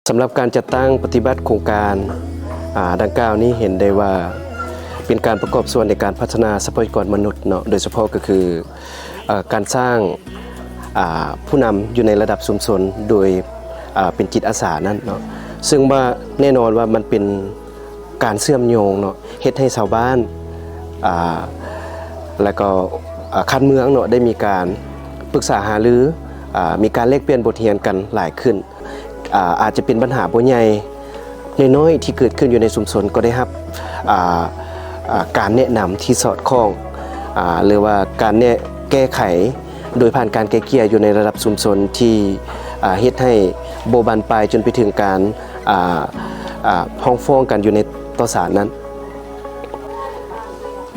ສຳລັບການຈັດຕັ້ງປະຕິບັດໂຄງການ ອາ ດັ່ງກ່າວນີ້ ເຫັນໄດ້ວ່າເປັນການປະກອບສ່ວນໃນການພັດທະນາຊັບພະຍາກອນມະນຸດເນາະ, ໂດຍສະເພາະກໍຄື ເອີ ການສ້າງ ອາ ຜູ້ນຳຢູ່ໃນລະດັບຊຸມຊົນໂດຍ ອາ ເປັນຈິດອາສານັ້ນເນາະ, ເຊິ່ງວ່າແນ່ນອນວ່າມັນເປັນການເຊື່ອມໂຍງເນາະ, ເຮັດໃຫ້ຊາວບ້ານ ອາ ແລ້ວກໍ ອາ ຂັ້ນເມືອງເນາະ ໄດ້ມີການປຶກສາຫາລື ອາ ມີການແລກປ່ຽນບົດຮຽນກັນຫຼາຍຂຶ້ນ. ອາ ອາດຈະເປັນບັນຫາບໍ່ໃຫຍ່ ນ້ອຍໆ ທີ່ເກີດຂຶ້ນຢູ່ໃນຊຸມຊົນ ກໍໄດ້ຮັບ ອາ ອາ ການແນະນຳທີ່ສອດຄ່ອງ ອາ ຫຼືວ່າການແນະ ແກ້ໄຂ ໂດຍຜ່ານການໄກ່ເກ່ຍຢູ່ໃນລະດັບຊຸມຊົນ ທີ່ ອາ ເຮັດໃຫ້ບໍ່ບານປາຍຈົນໄປເຖິງການ ອາ ອາ ຟ້ອງຮ້ອງກັນຢູ່ໃນຕໍ່ສານນັ້ນ.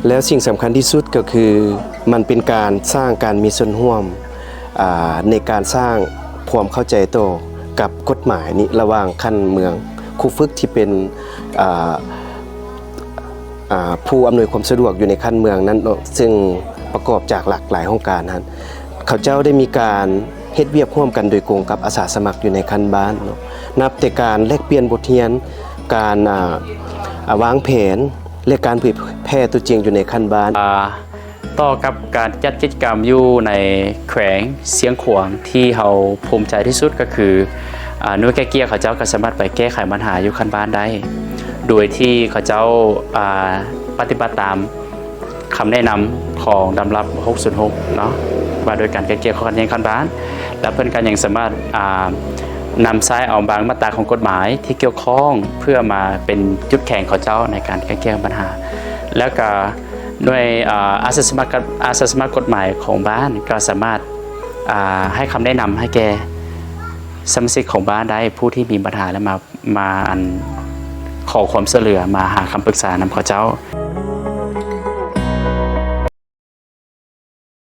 ແລ້ວສິ່ງສຳຄັນທີ່ສຸດກໍຄື ມັນເປັນການສ້າງການມີສ່ວນຮ່ວມ ອາ ໃນການສ້າງຄວາມເຂົ້າໃຈຕໍ່ກັບກົດໝາຍນີ້ ລະຫວ່າງຂັ້ນເມືອງ, ຄູຝຶກທີ່ເປັນ ອາ ອາ ຜູ້ອຳນວຍຄວາມສະດວກຢູ່ໃນຂັ້ນເມືອງນັ້ນເນາະ, ເຊິ່ງປະກອບຈາກຫຼາກຫຼາຍຫ້ອງການຫັ້ນ, ເຂົາເຈົ້າໄດ້ມີການເຮັດວຽກຮ່ວມກັນໂດຍກົງກັບອາສາສະໝັກຢູ່ໃນຂັ້ນບ້ານເນາະ, ນັບແຕ່ການແລກປ່ຽນບົດຮຽນ, ການ ອາ ອາ ວາງແຜນ ແລະ ການເຜີຍແຜ່ຕົວຈິງຢູ່ໃນຂັ້ນບ້ານ. ອາ ຕໍ່ກັບການຈັດກິດຈະກຳຢູ່ໃນແຂວງຊຽງຂວາງ ທີ່ເຮົາພູມໃຈທີ່ສຸດກໍຄື ອາ ໜ່ວຍໄກ່ເກ່ຍເຂົາເຈົ້າກໍສາມາດໄປແກ້ໄຂບັນຫາຢູ່ຂັ້ນບ້ານໄດ້ ໂດຍທີ່ເຂົາເຈົ້າ ອາ ປະຕິບັດຕາມຄຳແນະນຳຂອງດຳລັດຫົກສູນຫົກເນາະ ວ່າໂດຍການໄກ່ເກ່ຍຂໍ້ຂັດແຍ່ງຂັ້ນບ້ານ ແລະ ເພິ່ນກໍຍັງສາມາດ ອາ ນຳໃຊ້ເອົາບາງມາດຕາຂອງກົດໝາຍທີ່ກ່ຽວຂ້ອງ ເພື່ອມາເປັນຈຸດແຂງເຂົາເຈົ້າໃນການໄກ່ເກ່ຍບັນຫາ ແລ້ວກໍໜ່ວຍ ອາ ອາສາສະໝັກ ອາສາສະໝັກກົດໝາຍຂອງບ້ານກໍສາມາດ ອາ ໃຫ້ຄຳແນະນຳໃຫ້ແກ່ສະມາຊິກຂອງບ້ານໄດ້ ຜູ້ທີ່ມີບັນຫາ ແລະ ມາ ມາ ອັນ ຂໍຄວາມຊ່ວຍເຫຼືອ ມາຫາຄຳປຶກສານຳເຂົາເຈົ້າ.